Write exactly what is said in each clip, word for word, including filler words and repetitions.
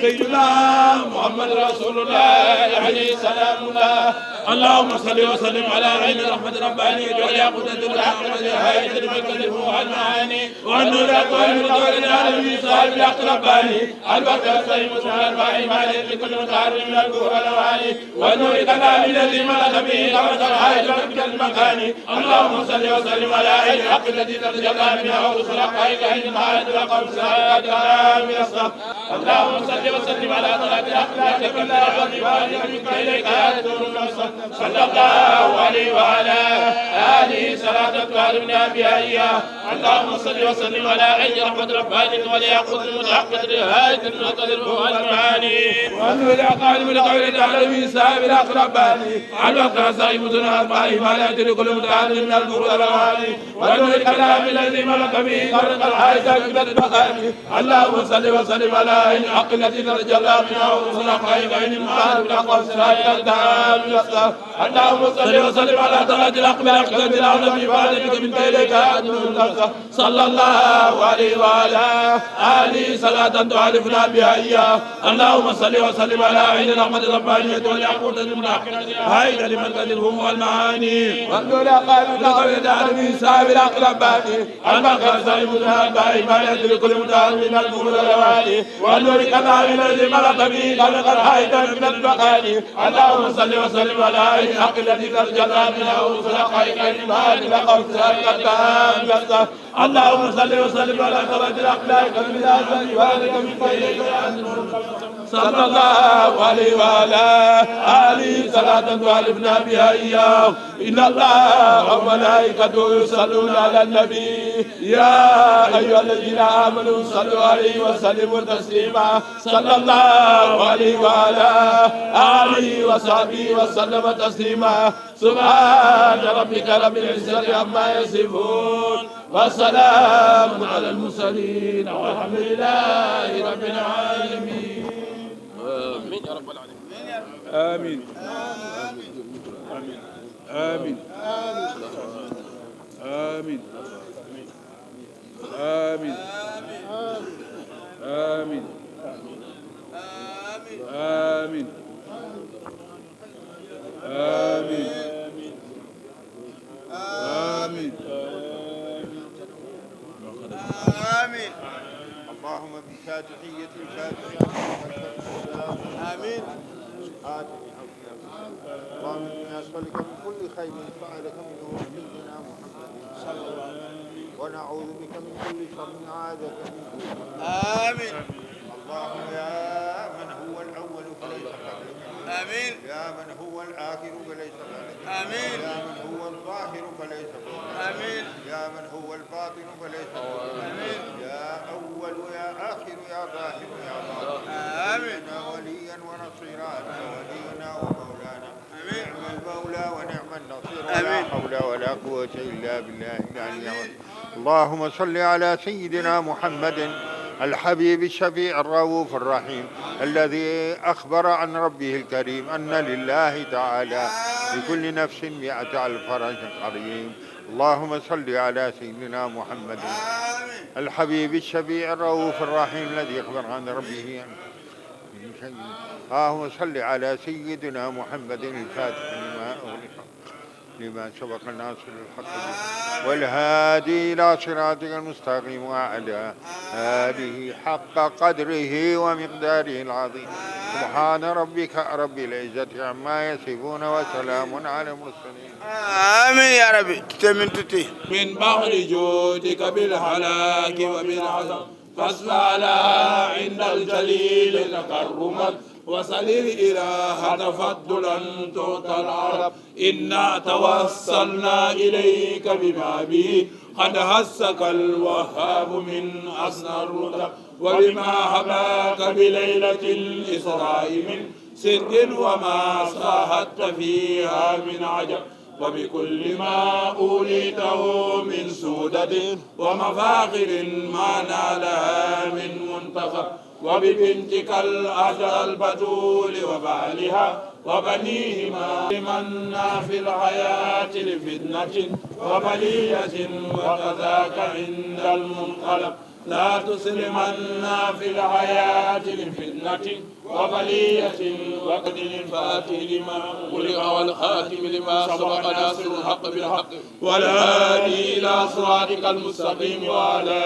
سيدنا محمد رسول الله. عليه سلام الله. اللهم صل وسلم على عين رحمة ربانية والياقوتة الأحمر الهائلة المكتوب المعاني والنور الأكوان المتولد على الميثاق بالحق رباني البكر السيد مسلم الفاهم عليه لكل متعرض من الكفر والأواني والنور كلام الذي ملك به كرة الحائط من كل مكان. اللهم صل وسلم على عين الحق التي تتجلى منها رؤوس الحقائق عند المعارف والقوم السابقة الكرام من الصف. اللهم صل وسلم على صلاة الحق لا تكن لها وظيفة منك إليك آية نور النصر. صلى الله عليه وعلى آله صلاة تعلمنا بها إياه. اللهم صل وسلم على عين رحمة ربانية والياقوت المتحقق لغاية المقدر هو المعاني. والنور القائم لقول تعالى من صاحب الحق رباني. الوقت صاحب سنة أربعين ما لا يدرك المتعلم من البر والأواني. والنور الكلام الذي ملك به خلق الحياة من المقام. اللهم صل وسلم على عين الحق التي تتجلى منها رؤوس الحقائق عين المعارف الأقوى السراج التام الأسرار. اللهم صل وسلم على طلعة الحق بالحق الذي لا نبي بعدك من كيلك أدنى الأسرار. صلى الله عليه وعلى آله صلاة تعرفنا بها إياه. اللهم صل وسلم على عين الرحمة الربانية والياقوتة المنحقرة هاي كلمة الهم والمعاني. والنور قائم لقول العالمين صاحب الحق رباني. المقصد المتنبأ ما يدري كل متعلم من الكفر والأواني. والنور كما من الذي ملك به خلق الحياة من المكان. اللهم صل وسلم على عين الحق التي تتجلى منها رؤوس الحقائق المعاني لقد سألت التام. اللهم صل وسلم على ثبات الأخلاق من أسد وعليك من كيدك. صلى الله عليه وعلى آله صلاة تعرفنا بها إياه. إن الله وملائكته يصلون على النبي. يا أيها الذين آمنوا صلوا عليه وسلموا تسليما. صلى الله عليه وعلى آله وصحبه وسلم تسليما. سبحان ربك رب العزة عما يصفون. وسلام على المرسلين والحمد لله رب العالمين. آمين يا رب العالمين. آمين. آمين. آمين. آمين. آمين. آمين. آمين. آمين. آمين. آمين. اللهم بفاتحية الفاتحة. آمين. آمين. اللهم إنا نسألك من كل خير سألك منه سيدنا محمد صلى الله عليه وسلم. ونعوذ بك من كل شر عاذك منه. آمين. اللهم يا من هو الأول فليس قبلك. آمين. يا من هو الآخر فليس قبلك. آمين. يا من هو الظاهر فليس فوقك. آمين. يا من هو الباطن فليس فوقك. آمين. يا أول يا آخر يا ظاهر يا باطن. آمين. يا وليا ونصيرا، أنت ولينا ومولانا. آمين. نعم المولى ونعم النصير، ولا آمين. حول ولا قوة إلا بالله العلي العظيم. آمين. اللهم صل على سيدنا محمد الحبيب الشفيع الرؤوف الرحيم، الذي أخبر عن ربه الكريم أن لله تعالى لكل نفس مئة ألف فرج كريم. اللهم صل على سيدنا محمد الحبيب الشفيع الرؤوف الرحيم، الذي أخبر عن ربه أن اللهم صل على سيدنا محمد الفاتح لما أغلق، لما سبق، ناصر الحق بالحق، والهادي إلى صراطك المستقيم، وعلى آله حق قدره ومقداره العظيم. سبحان ربك رب العزة عما يصفون، وسلام على المرسلين. آمين يا ربي. تتمن تتي. من بحر جودك بالهلاك وبالعذاب. فاصنع لها عند الجليل تكرما، وسل الإله تفضلا تعطى العرب. إنا توسلنا إليك بما به قد هسك الوهاب من أسنى الرتب، وبما هباك بليلة الإسراء من سر وما صاحبت فيها من عجب، وبكل ما أوليته من سودة ومفاخر ما نالها من منتخب، وببنتك الأزهر البتول وبعلها وبنيهما لمنا في الحياة لفتنة وبلية، وكذاك عند المنقلب. لا تسلمنا في الحياة لفتنة وبلية وقتل الفاتح لما أغلق والخاتم لما سبق ناصر الحق بالحق والهادي إلى صراطك المستقيم وعلى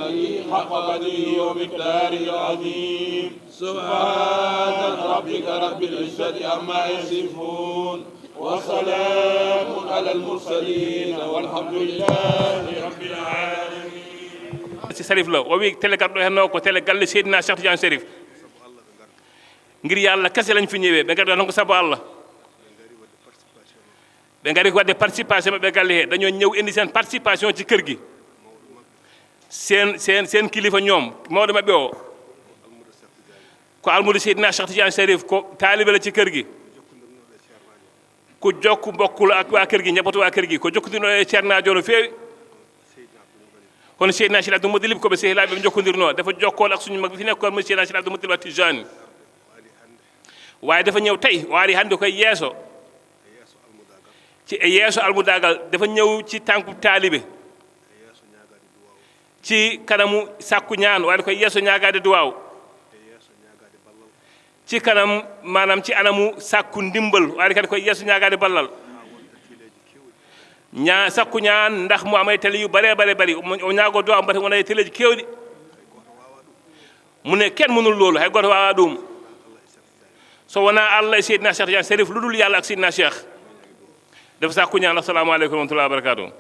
آله حق قدره ومقداره العظيم. سبحان ربك رب العزة عما يصفون. وسلام على المرسلين والحمد لله رب العالمين. Si Sarif la, o wi télé garɗo hen o ko télé galle Seydina Cheikh Tidiane Sarif. Ngir Yàlla kese lañ fi ñëwee, ɓe garɗo hen ko sabu Allah. Ɓe ngari ko wadde participation maɓɓe galle he, dañoo ñëw indi seen participation ci kër gi. Seen, seen, seen kilifa ñoom, mawɗo maɓɓe o, ko almudo Seydina Cheikh Tidiane Sarif, ko taalibe la ci kër gi. Ku jokk mbokk la ak waa kër gi, njabootu waa kër gi, ko jokkondirnoo e Ceernaajo no feewi. Kono Seydina Cheikh Abdou Moutalib ko ɓe sehilaaɓe ɓe jokkondirnoo, dafa jokkoon ak suñu mag bi fi nekkoon, muy Seydina Cheikh Abdou Moutalib Al Tijani. Waaye dafa ñëw tey, o ari hannde koye yeeso. Ci e yeeso almudaagal, dafa ñëw ci tànku taalibe. Ci kanamu sàkku ñaan, waaye koye yeeso ñaagaade duwaaw. Ci kanam, maanaam ci anamu sàkku ndimbal, waaye kadi koye yeeso ñaagaade ballal. Ñaa-, sàkku ñaan ndax mu am ay télé yu bare, bare, bari. Mu, o ñaagoo duwaaw, mbata wona ay téléji keewɗi. Mu ne kenn mënul loolu, hay gooto waawaa ɗum. So wonaa Allah e Seydina Cheikh Tidiane Sarif, lu dul Yàlla ak Seydina Cheikh. Dafa sàkku ñaan. Assalaamu aleykum wa rahmatullahi wa barakaatuh.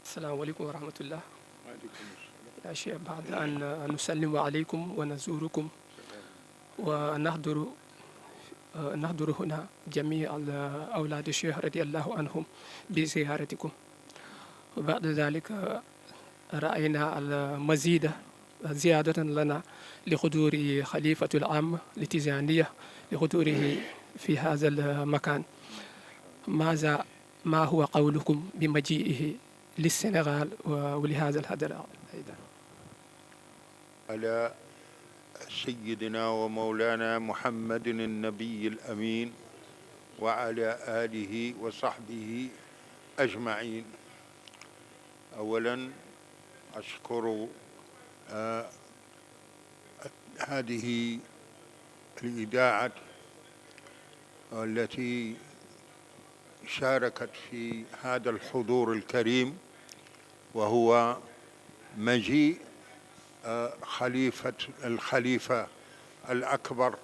السلام عليكم ورحمة الله. يا شيخ، بعد أن نسلم عليكم ونزوركم ونحضر، نحضر هنا جميع أولاد الشيخ رضي الله عنهم بزيارتكم. وبعد ذلك رأينا المزيد زيادة لنا لحضور خليفة العام لتيجانية لحضوره في هذا المكان. ماذا، ما هو قولكم بمجيئه للسنغال و-، ولهذا الحضر أيضًا؟ على سيدنا ومولانا محمد النبي الأمين وعلى آله وصحبه أجمعين. أولًا أشكر، آه، هذه الإذاعة التي شاركت في هذا الحضور الكريم، وهو مجيء، آه، خليفة، الخليفة الأكبر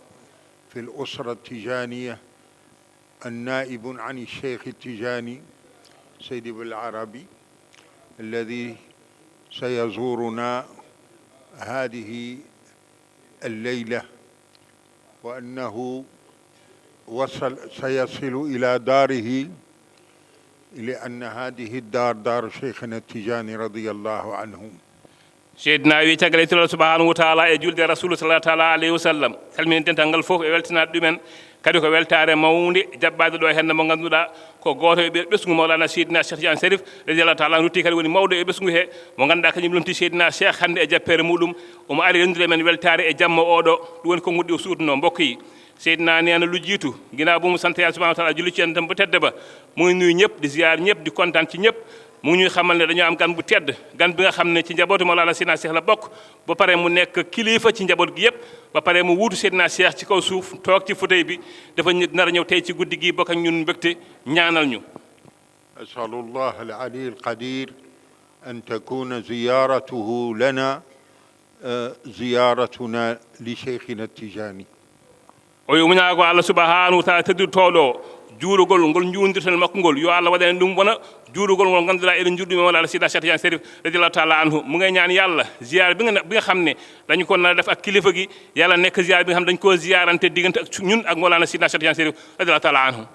في الأسرة التيجانية، النائب عن الشيخ التيجاني سيدي بالعربي، الذي سيزورنا هذه الليلة، وأنه وصل، سيصل إلى داره، لأن هذه الدار دار شيخنا التيجاني رضي الله عنه. Seydina wi, caggal yettude Allah subhanahu wa taala e julde Rasulu sallallahu taala alayhi wa sallam, salmini dental ngal fof e weltanaade ɗumen, kadi ko weltaare mawnde jaɓɓaade ɗo hennde mo ngannduɗaa ko gooto e ɓe-, ɓesngu Mawlana Seydina Cheikh Tidiane Serif, radiyallahu taala anhu, rutti kadi woni mawɗo e ɓesngu he, mo ngannduɗaa kañum lomti Seydina Cheikh hannde e jappeere muɗum, omo ari renndude men weltaare e jamma oɗo, ɗum woni konguɗi o suuduno, mbokk yi. Seydina nee na lu jiitu, ginnaaw bu mu sant Yàlla subhanahu wa taala, julli ci Yonentam bu tedd ba, mu ngi nuyu ñëpp, di ziyaar ñëpp, di kontaan ci ñëpp. Mu ngi ñuy xamal ne dañoo am gan bu tedd, gan bi nga xam ne ci njabootu Mawlana Seydina Cheikh la bokk, ba pare mu nekk kilifa ci njaboot gi yëpp, ba pare mu wuutu Seydina Cheikh ci kaw suuf, toog ci fauteuil bi, dafa ñë-, nar a ñëw tey ci guddi gi bokk ak ñun mbégte, ñaanal ñu. أسأل الله العلي القدير أن تكون زيارته لنا، آه، زيارتنا لشيخنا التيجاني. O wi, o muñaa ko Allah subhanahu wa taala tedduɗo tooɗo o, juulugol ngol njuulndirten makko ngol, yo Allah waɗan en ɗum wona juulugol ngol ngannduɗaa eɗen njuulɗum e Mawlana Seydina Cheikh Tidiane Serif, radiyallahu taala anhu. Mu ngay ñaan Yàlla ziyaar bi nga, bi nga xam ne dañu ko nar a def ak kilifa gi, Yàlla nekk ziyaar bi nga xam ne dañ koo ziyaarante diggante ak ñun ak Mawlana Seydina Cheikh Tidiane Serif, radiyallahu taala anhu.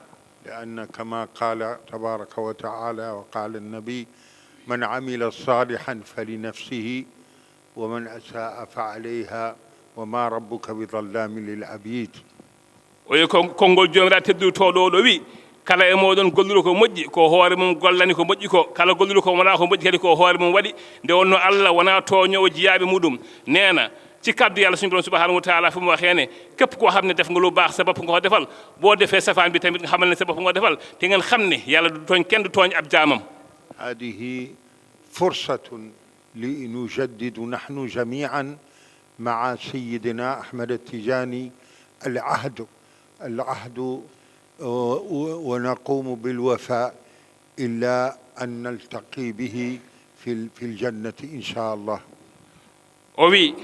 لأن كما قال تبارك وتعالى وقال النبي: من عمل صالحا فلنفسه ومن أساء فعليها وما ربك بظلام للعبيد. O wi, ko, konngol Joomiraaɗo tedduɗo tooɗo o ɗo wi, kala e mooɗon golluɗo ko moƴƴi, ko hoore mum gollani ko moƴƴi ko. Kala golluɗo ko wonaa ko moƴƴi kadi, ko hoore mum waɗi. Nde wonno Allah wonaa tooñoowo jiyaaɓe muɗum. Nee na, Ci kàddu Yàlla suñu Boroom subhaanahu wa taala fu mu waxee ne, képp koo xam ne def nga lu baax, sa bopp nga ko defal, boo defee safaan bi tamit nga xamal ne sa bopp nga ko defal, te ngeen xam ne Yàlla du tooñ, kenn du tooñ ab jaamam. هذه فرصة لنجدد نحن جميعا مع سيدنا أحمد التجاني العهد، العهد، و-، ونقوم بالوفاء إلا أن نلتقي به في ال-، في الجنة إن شاء الله. O wi'i,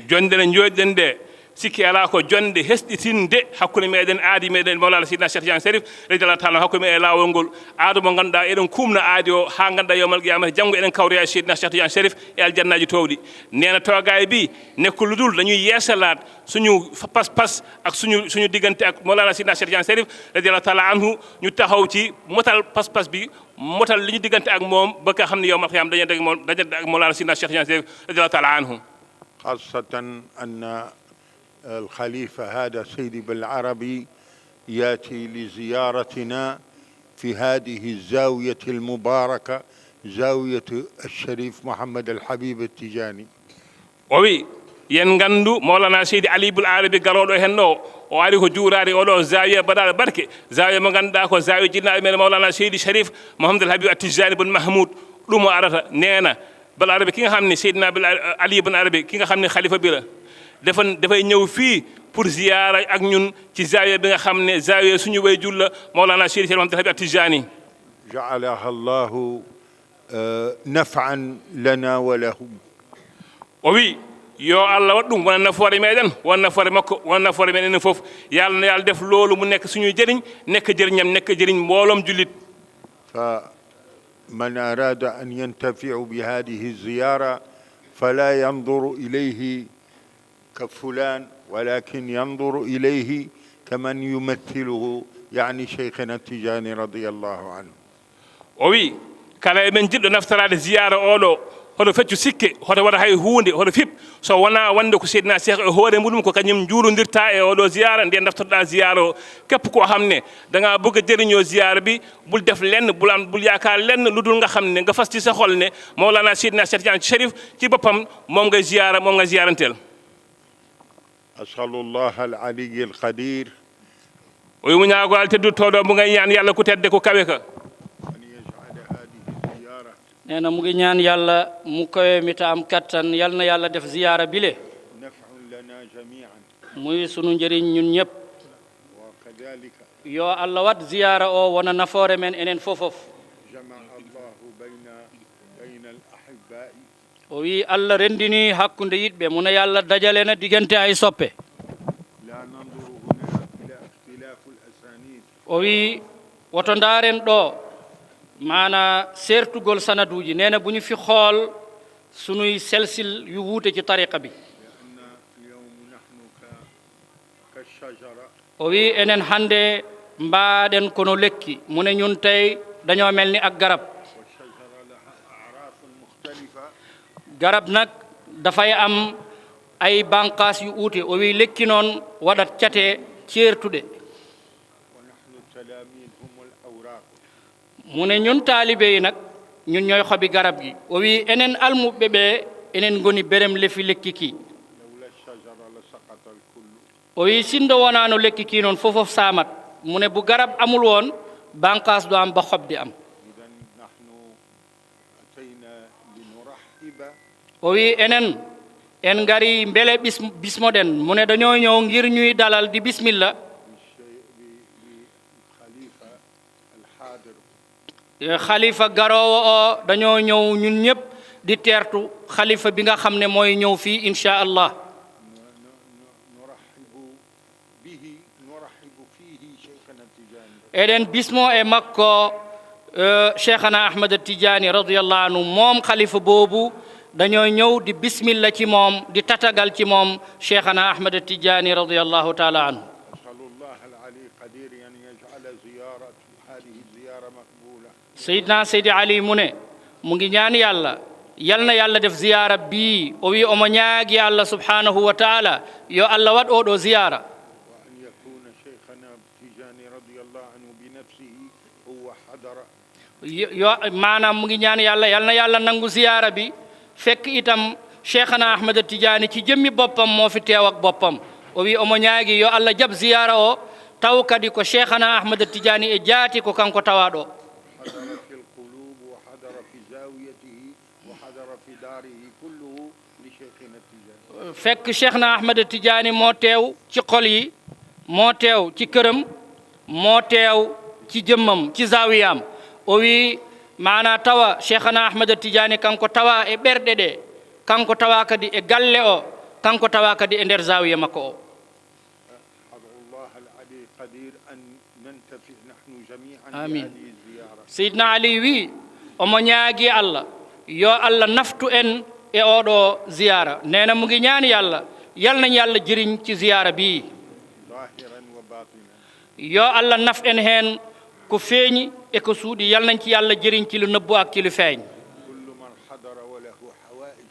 jonnde nde njooɗiɗen nde, sikki alaa ko jonnde hesɗitinde hakkunde meɗen, aadi meɗen, Mawlana Seydina Cheikh Tidiane Cherif, radiyallahu taala anhu, hakkunde meɗen e laawol ngol. Aado mo ngannduɗaa eɗen kuumna aadi o haa ngannduɗaa yawmal qiyamata, janngo eɗen kawroya e Seydina Cheikh Tidiane Cherif e aljannaaji toowɗi. Nee na toogaay bi nekkul lu dul dañuy yeesalaat suñu pas-pas ak suñu, suñu diggante ak Mawlana Seydina Cheikh Tidiane Cherif, radiyallahu taala anhu, ñu taxaw ci motal pas-pas bi, motal li ñu diggante ak moom, ba nga xam ne yawmal qiyam dañu ak moom, dañu ak Mawlana Seydina Cheikh Tidiane Cherif, radiyallahu taala anhu. خاصة أن الخليفة هذا سيدي بالعربي يأتي لزيارتنا في هذه الزاوية المباركة، زاوية الشريف محمد الحبيب التجاني. O wi'i, yen nganndu Mawlana Seydi Ali Bul Arabi garooɗo hen ɗo, o ari ko juuraade oɗo zaawiya baɗaaɗo barke, zaawiya mo ngannduɗaa ko zaawiya jinnaaɓe men Mawlana Seydi Cherif Mouhamadoul Habib At-Tijani Bun Mahmoud. Ɗum o arata, nee na, Bul Arabi ki nga xam ne Seydina Bul Ali Bun Arabi ki nga xam ne xalifa bi la, dafa, dafay ñëw fii pour ziyaara ak ñun ci zaawiya bi nga xam ne zaawiya suñu way jur la, Mawlana Seydi Cherif Mouhamadoul Habib At-Tijani. جعلها الله، آه، نفعا لنا ولهم. O wi'i, yo Allah waɗ ɗum wona nafoore meɗen, wona nafoore makko, wona nafoore men enen fof. Yàlla na Yàlla def loolu mu nekk suñuy jëriñ, nekk jëriñam, nekk jëriñ mbooloom jullit. فمن أراد أن ينتفع بهذه الزيارة فلا ينظر إليه كفلان، ولكن ينظر إليه كمن يمثله، يعني شيخنا التجاني رضي الله عنه. O wi'i, kala e men jiɗɗo naftoraade ziyaara oɗo, hoto feccu sikke, hoto waɗa hay huunde, hoto fiɓ, so wonaa wonde ko Seydina Cheikh e hoore muɗum, ko kañum njuulondirta e oɗo ziyaara, nde naftorɗa ziyaara o. Képp koo xam ne da ngaa bëgg a jëriñoo ziyaara bi, bul def lenn, bul am, bul yaakaar lenn lu dul nga xam ne nga fas ci sa xol ne Mawlana Seydina Cheikh Tidiane Cherif ci boppam moom ngay ziyaara, moom ngay ziyaaranteel. أسأل الله العلي القدير O wi'i mo ñaagol Alla tedduɗo tooɗo, mo ngay ñaan Yàlla ku tedde ku kawe ka. أن يجعل هذه الزيارة Nee na mu ngi ñaan Yàlla mu kawe mi ta am kattan, yal na Yàlla def ziyaara bile نفع لنا جميعا، muy sunu njëriñ ñun ñépp. وكذلك Yo Alla waɗ ziyaara o wona nafoore men enen fofof. جمع الله بين، بين الأحباء O wi'i Alla renndini hakkunde yiɗɓe, mu ne Yàlla dajale na diggante ay soppe. لا ننظر هنا إلى اختلاف الأسانيد O wi'i woto ndaaren ɗo maana seertugol sanaduuji, nee na bu ñu fi xool sunuy selsil yu wuute ci tariqa bi. لأن اليوم نحن ك-، كالشجرة O wi'i enen hannde mbaaɗen kono lekki, mu ne ñun tey dañoo mel ni ak garab. والشجرة لها أعراق مختلفة Garab nag dafay am ay bànqaas yu uute, o wi'i lekki noon waɗat cate ceertuɗe. ونحن التلاميذ هم الأوراق Mu ne ñun taalibe yi nag ñun ñooy xobi garab gi. O wi'i enen almuɓɓe ɓe enen ngoni berem lefi lekki ki. لولا الشجرة لسقط الكل O wi'i sinndo wonaano lekki ki noon fofof saamat. Mu ne bu garab amul woon bànqaas du am ba xob di am. إذا نحن أتينا لنرحب O wi'i enen en ngari mbele bis-, bismoɗen. Mu ne dañoo ñëw ngir ñuy dalal di bismilla بالشيء ب-، بالخليفة الحاضر Eh, xalifa garoowo o, dañoo ñëw ñun ñépp di teertu xalifa bi nga xam ne mooy ñëw fii incha Allah. نرحب به، نرحب فيه شيخنا التجاني. Eɗen bismo e makko eh, Cheikhana Ahmad Tidiane radiyallahu anhu, moom xalifa boobu dañoo ñëw di bismilla ci moom, di tatagal ci moom Cheikhana Ahmad Tidiane radiyallahu taala anhu. أسأل الله العلي القدير أن يجعل زيارة، هذه الزيارة مقبولة. Seydina Seydi Ali mu ne mu ngi ñaan Yàlla, yal na Yàlla def ziyaara bii. O wi omo ñaagi Allah subhanahu wa taala yo Allah waɗ oo ɗoo ziyaara. وأن يكون شيخنا التجاني رضي الله عنه بنفسه هو حضر Yo, yo, maanaam mu ngi ñaan Yàlla yal na Yàlla nangu ziyaara bi, fekk itam Cheikhana Ahmada Tidiane ci jëmmi boppam moo fi teew ak boppam. O wi omo ñaagi yo Allah jaɓ ziyaara o, taw kadi ko Cheikhana Ahmada Tidiane e jaati ko kanko tawaaɗo. حضر في القلوب وحضر في زاويته وحضر في داره كله لشيخنا التجاني. Fekk Cheikhna Ahmada Tidiane moo teew ci xol yi, moo teew ci këram, moo teew ci jëmmam, ci zaawiyaam. O wi maanaa tawa Cheikhna Ahmada Tidiane kanko tawa e ɓerɗe ɗe, kanko tawa kadi e galle o, kanko tawa kadi e nder zaawiya makko o. أدعو الله العلي القدير أن ننتفع نحن جميعا آمين. بهذه الزيارة. Seydina Ali wi omo ñaagi Allah yo Allah naftu en e oɗo ziyaara. Nee na mu ngi ñaan Yàlla, yal nañ Yàlla jëriñ ci ziyaara bi. ظاهرا وباطنا. Yo Allah naf en heen ko feeñi e ko suuɗi, yal nañ ci Yàlla jëriñ ci lu nëbbu ak ci lu feeñ. كل من حضر وله حوائج.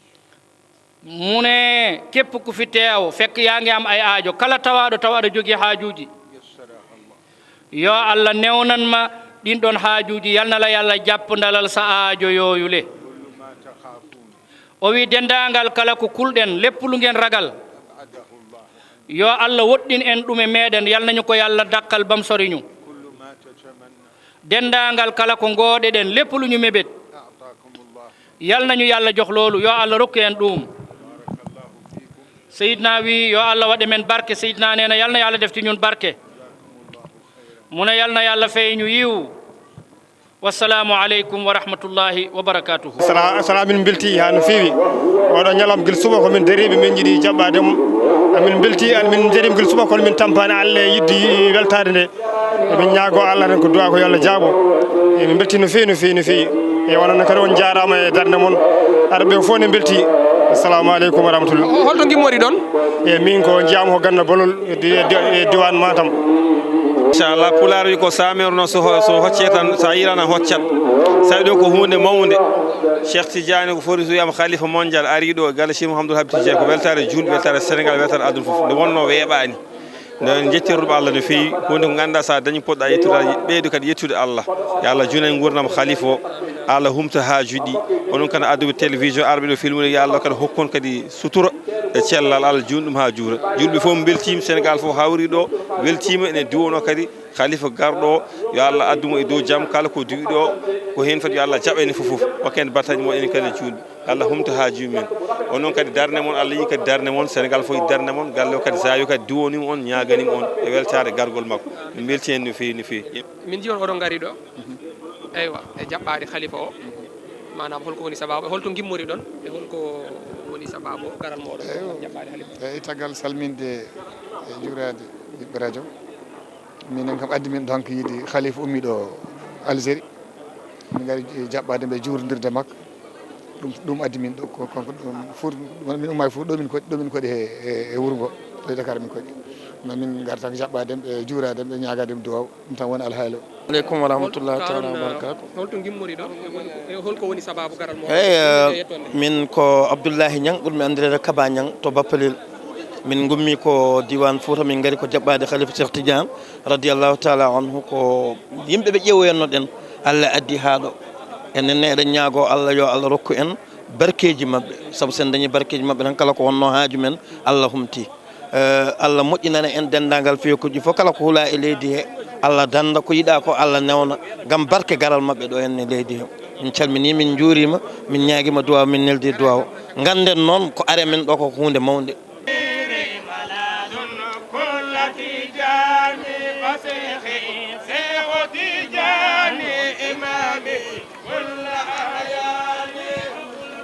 Mu ne képp ku fi teew fekk yaa ngi am ay aajo, kala tawaaɗo taw aɗa jógi haajuuji, يسرها الله. Yo Allah newnan ma ɗin ɗon haajuuji, yal na la Yàlla jàppandalal sa aajo yooyu le. كل ما تخافون. O wi denndaangal kala ko kulɗen, lépp lu ngeen ragal, أبعده الله. Yo Allah woɗɗin en ɗum e meeɗen, yal nañu ko Yàlla dàqal bam sori ñu. كل ما تتمنى. Denndaangal kala ko ngooɗeɗen, lépp lu ñu mébét, أعطاكم الله. Yal nañu Yàlla jox loolu, yo Allah rokku en ɗum. بارك الله فيكم. Seydina wi yo Allah waɗ e men barke, Seydina nee na yal na Yàlla def ci ñun barke. جزاكم الله خيرا. Mu ne yal na Yàlla fey ñu yiw. Wassalaamu aleykum wa rahmatullahi wa barakaatuhu. Sala, sala, min mbelti haa no feewi. Oɗo ñalawma gila suba ko min dariiɓe, min njiɗi jaɓɓaade mo. Min mbelti, an min njarii mo gila suba kono min tampaani Allah e yiɗde weltaade nde. Emin ñaagoo Allah tan ko du'a ko yo Allah jaabo. Emin mbelti no feewi, no feewi, no feewi. E onon ne kadi on njaaraama e darnde mon. Arɓe ɓe fof ne mbelti. Assalamu aleykum wa rahmatullah. Holto ngimmori ɗon? E min ko njiyaama ko Ganna Bolol e di-, e di-, e diwan Matam. Inchallah, Pulaar wi ko saameeru noon so ho-, so hoccee tan, so a yiilan a hoccat. Sabi ɗum ko huunde mawnde. Cheikh Tidiane ko foti so wiyama khalifa mondial ari ɗo e galle Cheikh Mouhamadoul Habib Tidiane ko weltaare juulɓe, weltaare Sénégal, weltaare aduna fof. Nde wonno weeɓaani. Nde en njettirɗum Allah no feewi, huunde ko ngannduɗaa so a dañi poɗɗa yettude, aɗa ɓeydo kadi yettude Allah. Yo Allah junan nguurndam khalifa o, Allah humta haajuuji ɗi. Onon kadi adduɓe télévision arɓe ɗo filmude, yo Allah kadi hokkon kadi sutura e cellal, Allah juuna ɗum haa juura. Juulɓe fof mbeltiima, Sénégal fof hawri ɗo, weltiima, ene diwono kadi khalifa garɗo o, yo Allah addu mo e dow jam, kala ko diwi ɗo, ko heen fadi yo Allah jaɓ en fof fof, hokka en battane moɗon en kadi juulɓe. Allah humta haajuuji men. On noon kadi darnde mon, Allah yiɗi kadi darnde mon, Sénégal fof yiɗi darnde mon, galle o kadi zaawiya kadi diwonima on, ñaaganima on e weltaare gargol makko. Min mbelti heen no feewi, no feewi. Min nji on oɗon ngari ɗo. Eywa, e jaɓɓaade khalifa o. Maanaam holko woni sababu, holto ngimmori ɗon, e holko woni sababu garal mooɗon Eywa. Jaɓɓaade khalifa o? Eyyi, caggal salminde e juuraade ɓiɓɓe radio. Minen kam addi min donc yiide khalifa ummiiɗo Algérie. Min ngari jaɓɓaade mo e juurndirde makko. Ɗum, ɗum addi min ɗo, ko, ko, ko ɗum fof, min ummaaki fof, ɗo min koɗi, ɗo min koɗi he, he, he wuro ngo, to e Dakar min koɗi. No min ngarta ko jaɓɓaade mo e juuraade mo e ñaagaade mo duwaaw, ɗum tan woni alhaali o. Aleykum wa rahmatullahi taala wa barakatuh. Holto ngimmori ɗon? E holko woni sababu garal mo? Eyyi, eh, min ko Abdoullahi Niang, ɓurmi anndireede Kaba Niang to Bappalel. Min ngummi ko diwan Fouta, min ngari ko jaɓɓaade Khalifa Cheikh Tidiane radiyallahu taala anhu, ko yimɓe ɓe ƴeewoyanno ɗen, Allah addi haa ɗo. Enen ne eɗen ñaagoo Allah yo Allah rokku en barkeeji maɓɓe, sabu so en dañii barkeeji maɓɓe tan kala ko wonno haaju men Allah humti. Eh, Allah moƴƴinana en denndaangal fiyookuuji fof, kala ko hulaa e leydi he, Allah dannda ko yiɗaa ko, Allah newna ngam barke garal maɓɓe ɗo henne leydi he. Min calminii, min njuuriima, min ñaagiima duwaaw, min neldi duwaaw. Ngannden noon ko are men ɗo ko huunde mawnde.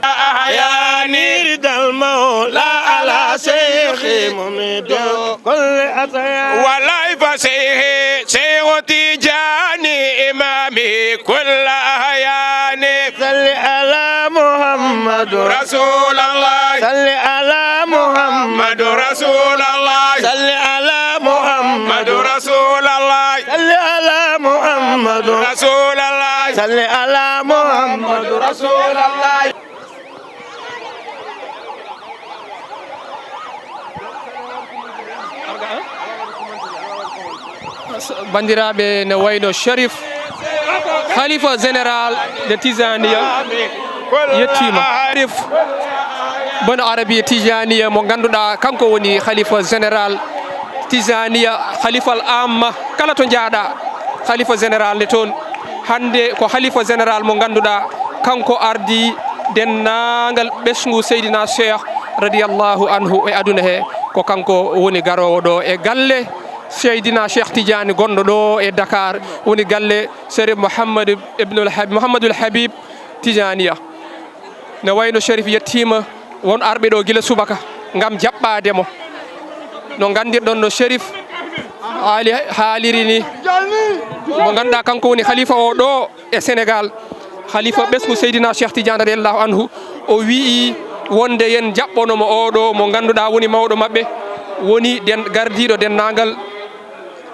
أحياني رضا المولى على شيخ مميد كل أطيان. والله فشيخي شيخ تيجاني إمامي كل أحياني. صل على محمد رسول الله. صل على محمد رسول الله. صل على محمد رسول الله. صل على محمد رسول الله. صل على محمد رسول الله. Banndiraaɓe, ne wayno Sharif, Khalifa Général de Tijaniya, yettiima. Sharif. Bono Arabiya Tijaniya mo ngannduɗaa, kanko woni khalifa général Tijaniya, khalifa al amma, kala to njaaɗa, khalifa général ne toon. Hannde ko khalifa général mo ngannduɗaa, kanko ardi denndaangal ɓesngu Seydina Cheikh radiyallahu anhu e aduna he. Ko kanko woni garoowo ɗo e galle Seydina Cheikh Tidiane gonɗo ɗo e Dakar, woni galle Serif Mouhammad ibnul Hab-, Mouhammadul Habib Tijaniya. Ne wayno Cherif yettiima, won arɓe ɗo gila subaka ngam jaɓɓaade mo. No nganndirɗon no Cherif haali, haaliri ni, mo ngannduɗaa kanko woni khalifa o ɗo e Sénégal, khalifa ɓesngu Seydina Cheikh Tidiane radiyallahu anhu, o wi'i wonde yen jaɓɓono mo o ɗo mo ngannduɗaa woni mawɗo maɓɓe, woni den, gardiiɗo denndaangal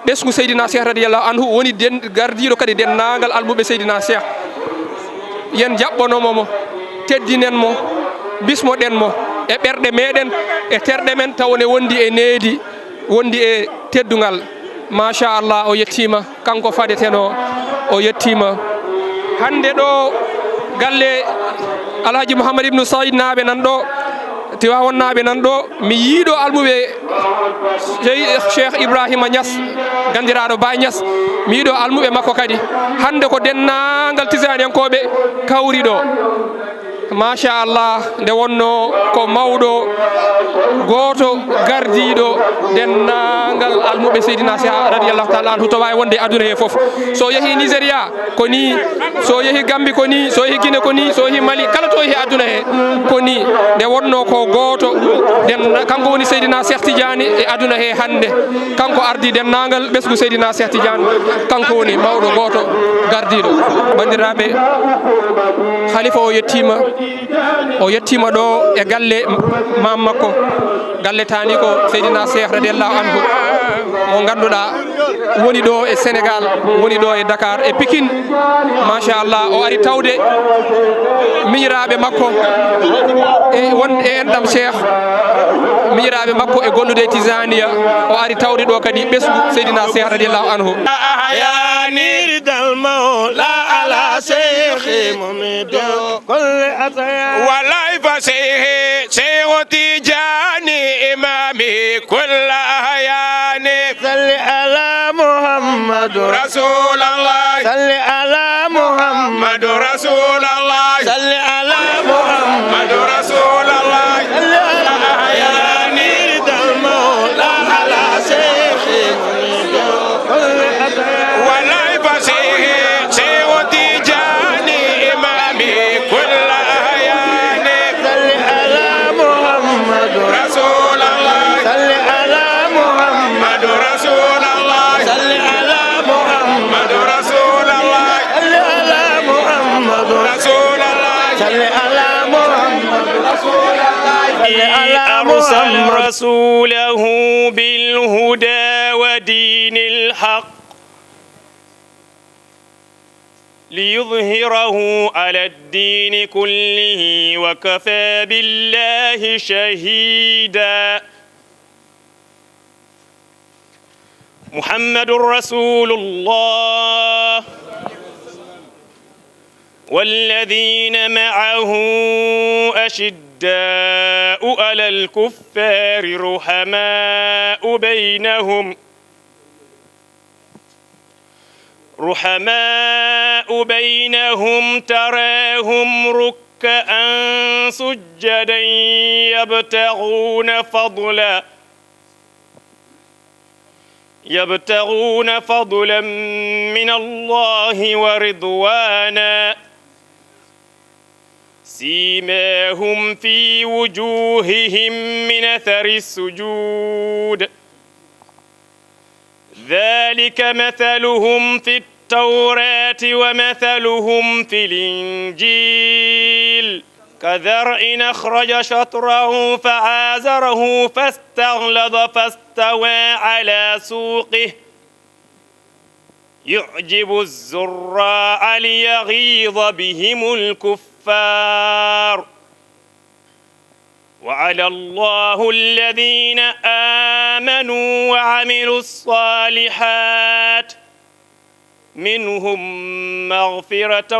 ɓesngu Seydina Cheikh radiyallahu anhu, woni den, gardiiɗo kadi denndaangal almuɓe Seydina Cheikh. Yen jaɓɓonomo mo, teddinen mo, bismoɗen mo e ɓerɗe meɗen, e terɗe men, tawa ne wondi e needi, wondi e teddungal. Machallah, o yettiima, kanko fadeteno, o yettiima. Hannde ɗo galle Alhaji Mouhammad Ibnu Saïd naaɓe nan ɗo, Tiwaawan naaɓe nan ɗo, mi yiiɗo almuɓe Sey-, Cheikh Ibrahima Niass, ganndiraaɗo Baay Niass, mi yiiɗo almuɓe makko kadi. Hannde ko denndaangal Tijaaniyankooɓe kawri ɗo. Machallah, nde wonno ko mawɗo gooto gardiiɗo denndaangal almuɓe Seydina Cheikh radiyallahu taala anhu to waawi wonde e aduna he fof. So yehi Nigeria, ko ni, so yehi Gambi ko ni, so yehi Gine ko ni, so yehi Mali, kala to yehi aduna he ko ni. Nde wonno ko gooto, nden kanko woni Seydina Cheikh Tidiane e aduna he hannde. Kanko ardi denndaangal ɓesngu Seydina Cheikh Tidiane. Kanko woni mawɗo gooto gardiiɗo. Banndiraaɓe, khalifa o yettiima, o yettiima ɗo e galle maam makko. Galle taaniiko Seydina Cheikh radiyallahu anhu, mo ngannduɗaa woni ɗo e Sénégal, woni ɗo e Dakar, e Pikine. Machallah, o ari tawde miñiraaɓe makko e won e enɗam Cheikh, miñiraaɓe makko e gollude e Tijaniya. O ari tawde ɗo kadi ɓesngu Seydina Cheikh radiyallahu anhu. أحياني رضا المولى على شيخي مميت كل أطيار. Walay fa seyhe, Seyhu Tijani imami kulla ahyani. صل على محمد رسول الله. صل على محمد رسول الله. صل على محمد رسول الله. صل على أحياني رضا المولى على شيخي. Walay fa seyhe, Seyhu Tijani imami kulla ahyani. صل على محمد رسول الله. صل على محمد رسول الله. صل على محمد رسول الله. صل على محمد رسول الله. صل على محمد رسول الله. صل على أرسل محمد. رسوله بالهدى ودين الحق ليظهره على الدين كله وكفى بالله شهيدا. محمد رسول الله والذين معه أشداء على الكفار رحماء بينهم، رحماء بينهم تراهم ركعا سجدا يبتغون فضلا، يبتغون فضلا من الله ورضوانا، سيماهم في وجوههم من أثر السجود، ذلك مثلهم في التوراة ومثلهم في الإنجيل، كزرع أخرج شطأه فآزره فاستغلظ فاستوى على سوقه يعجب الزراع ليغيظ بهم الكفار. وعد الله الذين آمنوا وعملوا الصالحات منهم مغفرة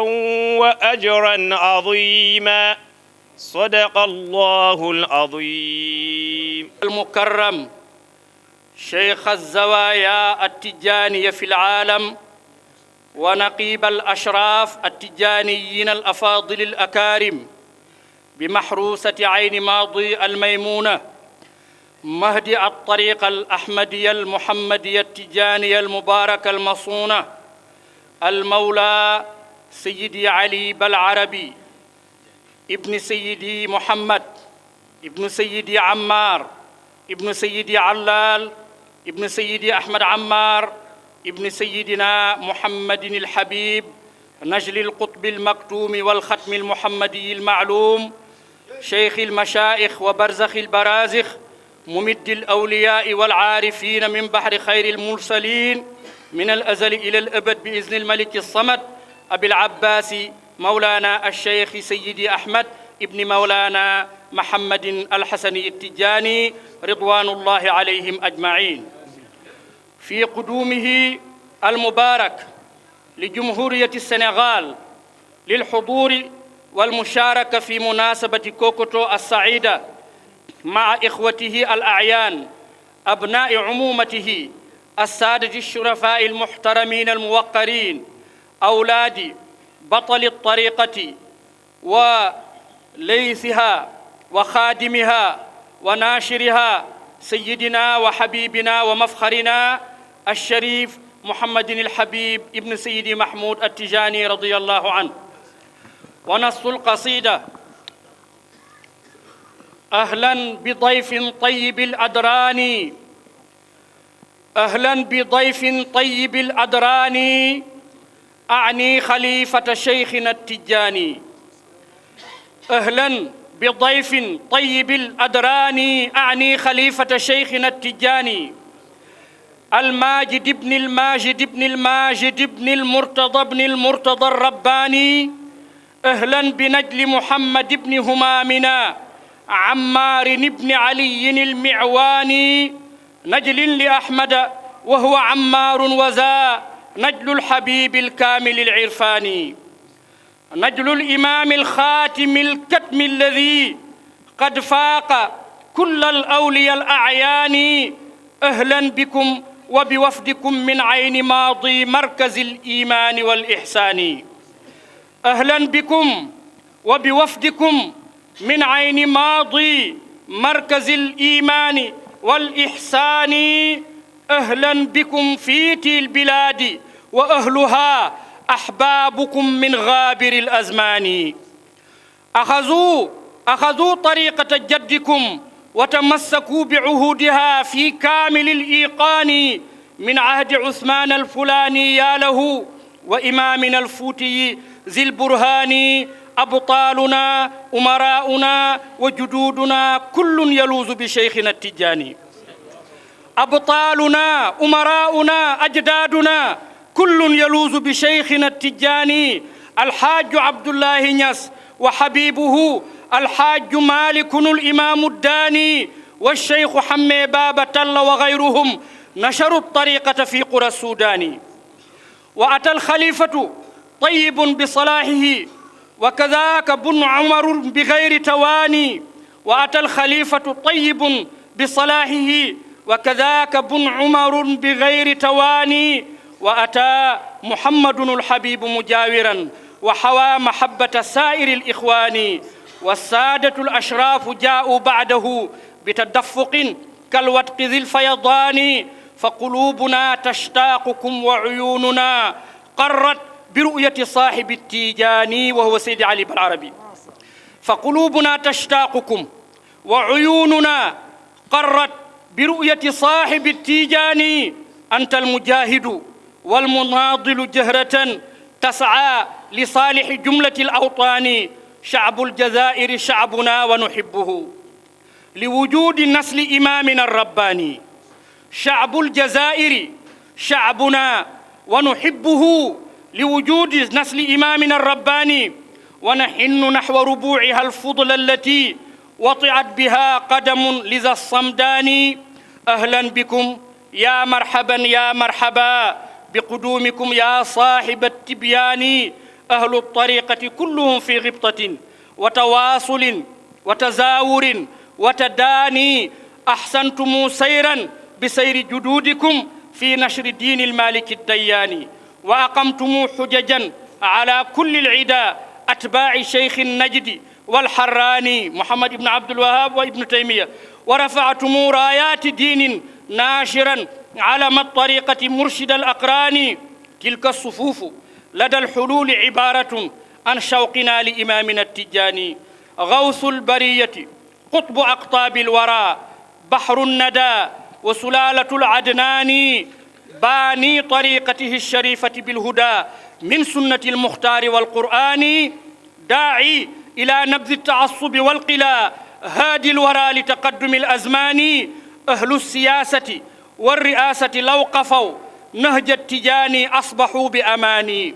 وأجرا عظيما. صدق الله العظيم. المكرم شيخ الزوايا التجانية في العالم، ونقيب الأشراف التجانيين الأفاضل الأكارم، بمحروسة عين ماضي الميمونة، مهدي الطريقة الأحمدية المحمدية التجانية المباركة المصونة، المولى سيدي علي بلعربي، ابن سيدي محمد، ابن سيدي عمار، ابن سيدي علال، ابن سيدي أحمد عمار، ابن سيدنا محمد الحبيب، نجل القطب المكتوم والختم المحمدي المعلوم، شيخ المشائخ وبرزخ البرازخ، ممد الأولياء والعارفين من بحر خير المرسلين من الأزل إلى الأبد بإذن الملك الصمد أبي العباس مولانا الشيخ سيدي أحمد ابن مولانا محمد الحسني التجاني رضوان الله عليهم أجمعين. في قدومه المبارك لجمهورية السنغال للحضور والمشاركة في مناسبة كوكوتو السعيدة مع إخوته الأعيان أبناء عمومته السادة الشرفاء المحترمين الموقرين، أولاد بطل الطريقة وليثها وخادمها وناشرها سيدنا وحبيبنا ومفخرنا الشريف محمد الحبيب ابن سيدي محمود التجاني رضي الله عنه. ونص القصيدة: أهلا بضيف طيب الأدران، أهلا بضيف طيب الأدران، أعني خليفة شيخنا التجاني. أهلا بضيف طيب الأدران، أعني خليفة شيخنا التجاني، الماجد ابن الماجد ابن الماجد ابن المرتضى ابن المرتضى الرباني. أهلا بنجل محمد بن همامنا عمار بن علي المعواني، نجل لأحمد وهو عمار وذا نجل الحبيب الكامل العرفاني، نجل الإمام الخاتم الكتم الذي قد فاق كل الأولياء الأعيان. أهلا بكم وبوفدكم من عين ماضي مركز الإيمان والإحسان. أهلا بكم وبوفدكم من عين ماضي مركز الإيمان والإحسان. أهلا بكم في تي البلاد وأهلها أحبابكم من غابر الأزمان. أخذوا، أخذوا طريقة جدكم وتمسكوا بعهودها في كامل الإيقان، من عهد عثمان الفلاني يا له وإمامنا الفوتي ذي البرهان. أبطالنا، أمراؤنا، وجدودنا كل يلوذ بشيخنا التجاني. أبطالنا، أمراؤنا، أجدادنا، كل يلوذ بشيخنا التجاني، الحاج عبد الله نياس وحبيبه الحاج مالك الإمام الداني، والشيخ حمي بابا تل وغيرهم نشروا الطريقة في قرى السودان. وأتى الخليفة طيب بصلاحه، وكذاك بن عمر بغير تواني. وأتى الخليفة طيب بصلاحه، وكذاك بن عمر بغير تواني. وأتى محمد الحبيب مجاورا، وحوى محبة سائر الإخوان، والسادة الأشراف جاءوا بعده بتدفق كالودق ذي الفيضان. فقلوبنا تشتاقكم وعيوننا قرت برؤية صاحب التيجاني وهو سيدي علي بالعربي. فقلوبنا تشتاقكم وعيوننا قرت برؤية صاحب التيجاني. أنت المجاهد والمناضل جهرة تسعى لصالح جملة الأوطان. شعب الجزائر شعبنا ونحبه لوجود نسل إمامنا الرباني. شعب الجزائر شعبنا ونحبه لوجود نسل إمامنا الرباني، ونحن نحو ربوعها الفضلى التي وطئت بها قدم لذا الصمدان. أهلا بكم، يا مرحبا يا مرحبا بقدومكم يا صاحب التبيان. أهل الطريقة كلهم في غبطة وتواصل وتزاور وتداني، أحسنتم سيرا بسير جدودكم في نشر دين المالك الديان، وأقمتم حججا على كل العدا أتباع شيخ النجد والحراني محمد بن عبد الوهاب وابن تيمية، ورفعتم رايات دين ناشرا علم الطريقة مرشد الأقران. تلك الصفوف لدى الحلول عبارة عن شوقنا لإمامنا التجاني، غوث البرية، قطب أقطاب الورى، بحر الندى، وسلالة العدنان، باني طريقته الشريفة بالهدى من سنة المختار والقرآن، داعي إلى نبذ التعصب والقلى، هادي الورى لتقدم الأزمان، أهل السياسة والرئاسة لو قفوا نهج التجاني أصبحوا بأماني.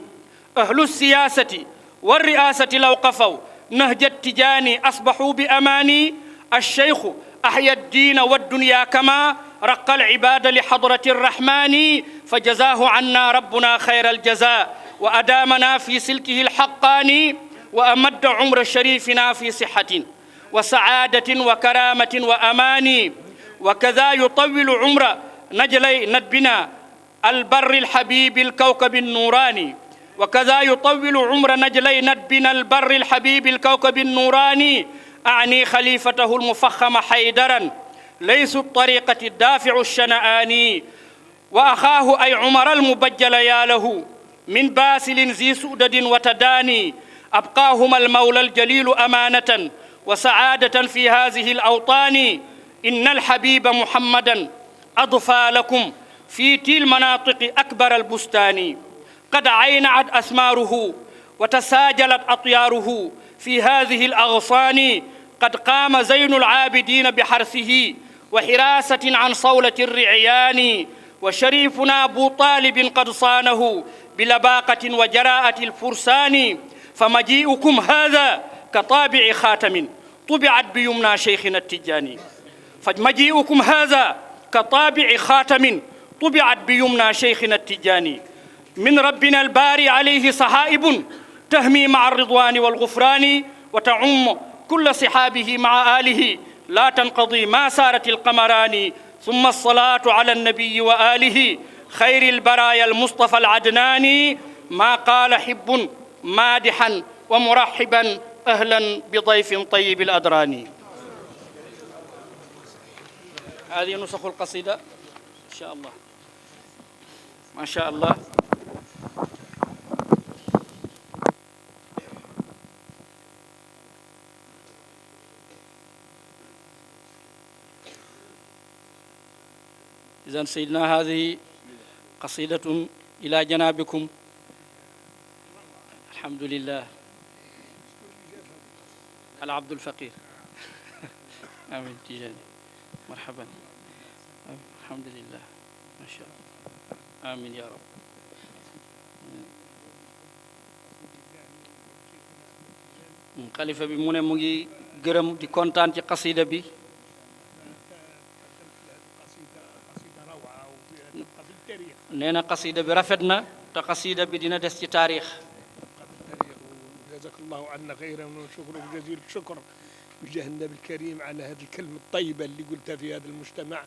أهل السياسة والرئاسة لو قفوا نهج التجاني أصبحوا بأماني. الشيخ أحيا الدين والدنيا كما رقى العباد لحضرة الرحمن، فجزاه عنا ربنا خير الجزاء، وأدامنا في سلكه الحقاني، وأمد عمر شريفنا في صحة وسعادة وكرامة وأمان، وكذا يطول عمر نجلي ندبنا البر الحبيب الكوكب النوراني، وكذا يطول عمر نجلي ندبنا البر الحبيب الكوكب النوراني، أعني خليفته المفخم حيدرا ليث الطريقة الدافع الشنآني، وأخاه أي عمر المبجل يا له من باسل ذي سؤدد وتداني، أبقاهما المولى الجليل أمانة وسعادة في هذه الأوطان. إن الحبيب محمدا أضفى لكم في تي المناطق أكبر البستان، قد عينعت أثماره وتساجلت أطياره في هذه الأغصان، قد قام زين العابدين بحرثه وحراسة عن صولة الرعيان، وشريفنا أبو طالب قد صانه بلباقة وجراءة الفرسان، فمجيئكم هذا كطابع خاتم طبعت بيمنى شيخنا التجاني. فمجيئكم هذا كطابع خاتم طبعت بيمنى شيخنا التجاني. من ربنا الباري عليه صحائب تهمي مع الرضوان والغفران، وتعم كل صحابه مع آله، لا تنقضي ما سارت القمران. ثم الصلاة على النبي وآله خير البرايا المصطفى العدناني، ما قال حب مادحا ومرحبا، أهلا بضيف طيب الأدران. هذه نسخ القصيدة إن شاء الله. ما شاء الله. إذن سيدنا، هذه قصيدة إلى جنابكم. الحمد لله. العبد الفقير. آمين تجاني. مرحبا. آمين. الحمد لله. ما شاء الله. آمين يا رب. Xalifa bi mu ne mu ngi gërëm, di kontaan ci qasida bi. Nee na qasida bi rafet na, te qasida bi dina des ci taarix. جزاك الله عنا خيرا وشكرك جزيل الشكر بجاه النبي الكريم على هذه الكلمة الطيبة اللي قلتها في هذا المجتمع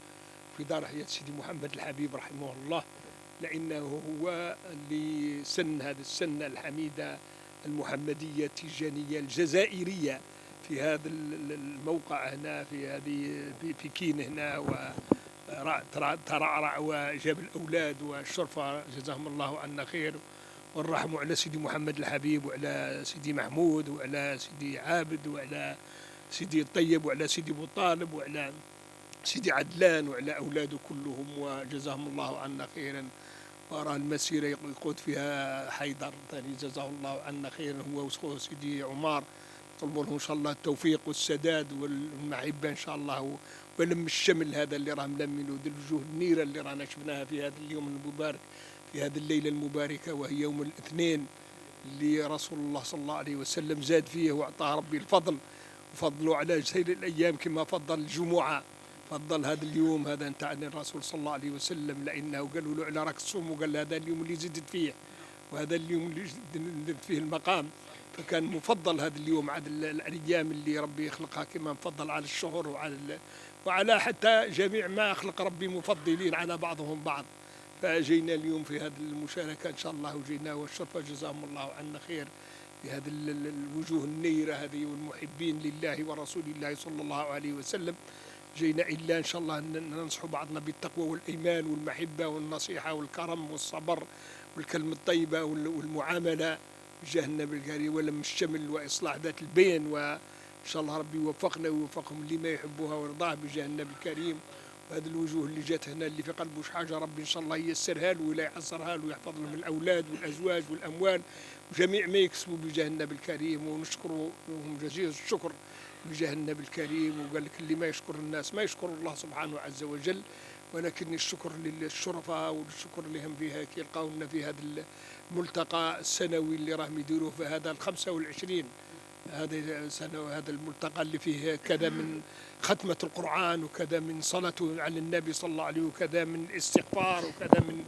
في ضريح سيدي محمد الحبيب رحمه الله، لأنه هو اللي سن هذه السنة الحميدة المحمدية التيجانية الجزائرية في هذا ال-، ال-، الموقع هنا، في هذه، في، في كين هنا، و ترعرع وجاب الأولاد والشرفة، جزاهم الله عنا خير، ونرحموا على سيدي محمد الحبيب وعلى سيدي محمود وعلى سيدي عابد وعلى سيدي الطيب وعلى سيدي بو طالب وعلى سيدي عدلان وعلى أولاده كلهم، وجزاهم الله عنا خيرا. وراه المسيرة يق-، يقود فيها حيدر ثاني، جزاه الله عنا خيرا، هو وسخوه سيدي عمر. نطلبوا لهم إن شاء الله التوفيق والسداد والمحبة إن شاء الله، و-، ولم الشمل هذا اللي راهم لامينه، ذي الوجوه النيرة اللي رانا شفناها في هذا اليوم المبارك، في هذه الليلة المباركة، وهي يوم الاثنين اللي رسول الله صلى الله عليه وسلم زاد فيه وأعطاه ربي الفضل، وفضله على سائر الأيام كما فضل الجمعة. فضل هذا اليوم هذا نتاع الرسول صلى الله عليه وسلم، لأنه قالوا له: "على راك تصوم؟" وقال: "هذا اليوم اللي زدت فيه، وهذا اليوم اللي زدت فيه المقام." فكان مفضل هذا اليوم على ال-، الأيام اللي ربي يخلقها، كما مفضل على الشهور وعلى ال-، وعلى حتى جميع ما خلق ربي مفضلين على بعضهم بعض. فجينا اليوم في هذه المشاركة إن شاء الله، وجينا والشرفة، جزاهم الله عنا خير، في هذه ال-، ال-، الوجوه النيرة هذه والمحبين لله ورسول الله صلى الله عليه وسلم. جينا إلا إن شاء الله ن-، ننصح بعضنا بالتقوى والإيمان والمحبة والنصيحة والكرم والصبر والكلمة الطيبة وال-، والمعاملة بجاه النبي الكريم، ولم الشمل وإصلاح ذات البين، وإن شاء الله ربي يوفقنا ويوفقهم لما يحبها ويرضاه بجاه النبي الكريم. وهذه الوجوه اللي جات هنا اللي في قلب بوش حاجة، ربي إن شاء الله ييسرها له ولا يعسرها له، ويحفظ لهم الأولاد والأزواج والأموال وجميع ما يكسبوا بجاه النبي الكريم، ونشكرهم جزيل الشكر بجاه النبي الكريم. وقال لك: اللي ما يشكر الناس ما يشكر الله سبحانه عز وجل. ولكن الشكر للشرفاء والشكر لهم فيها كي يلقاونا في هذا الملتقى السنوي اللي راهم يديروه في هذا الخمسة والعشرين، هذه السنة، وهذا الملتقى اللي فيه كذا من ختمة القرآن، وكذا من صلاة على النبي صلى الله عليه، وكذا من الاستغفار، وكذا من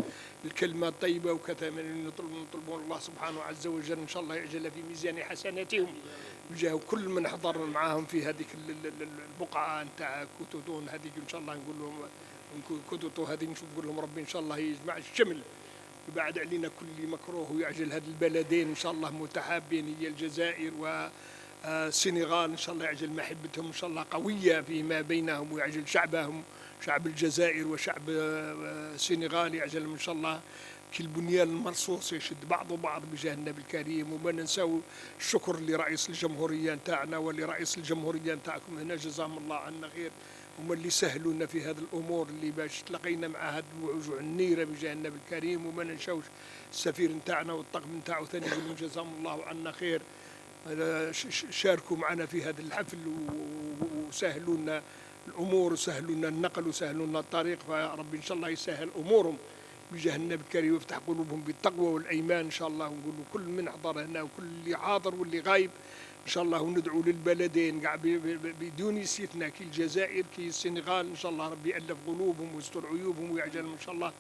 الكلمة الطيبة، وكذا من نطلب، نطلبوا الله سبحانه عز وجل إن شاء الله يجعل في ميزان حسناتهم، وجاه كل من حضر معاهم في هذيك ال-، ال-، ال-، البقعة نتاع كوتوتون هذيك. إن شاء الله نقول لهم، كوتوتو هذه، نشوف، نقول لهم ربي إن شاء الله يجمع الشمل، يبعد علينا كل مكروه، ويعجل هاد البلدين إن شاء الله متحابين، هي الجزائر و، آه، السنغال، إن شاء الله يعجل محبتهم إن شاء الله قوية فيما بينهم، ويعجل شعبهم، شعب الجزائر وشعب، آه، السنغال، يعجلهم إن شاء الله كي البنيان المرصوص يشد بعضه بعض بجاه النبي الكريم. وما ننساو الشكر لرئيس الجمهورية نتاعنا ولرئيس الجمهورية نتاعكم هنا، جزاهم الله عنا خير. هما اللي سهلونا في هذه الأمور، اللي باش تلاقينا مع هاد الوجوه النيرة بجاه النبي الكريم. وما ننساوش السفير نتاعنا والطاقم نتاعو ثاني، نقول لهم جزاهم الله عنا خير. هذا ش-، ش-، شاركوا معنا في هذا الحفل و-، و-، وسهلوا لنا الأمور، وسهلوا لنا النقل، وسهلوا لنا الطريق. فربي إن شاء الله يسهل أمورهم بجاه النبي الكريم، ويفتح قلوبهم بالتقوى والإيمان إن شاء الله. ونقول له كل من حضر هنا، وكل اللي حاضر واللي غايب، إن شاء الله، وندعو للبلدين كاع ب-، ب-، ب-، بدون استثناء، كي الجزائر، كي السنغال، إن شاء الله ربي يألف قلوبهم ويستر عيوبهم ويعجلهم إن شاء الله